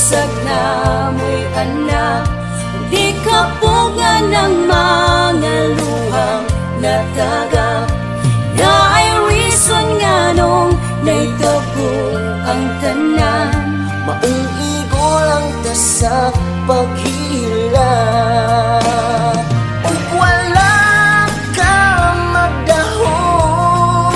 Bisag na mo'y anak, di kapugan ng mga luhang natagak. Naay reason nganong naitabo ang tanan. Maong igo lang ta sa paghilom.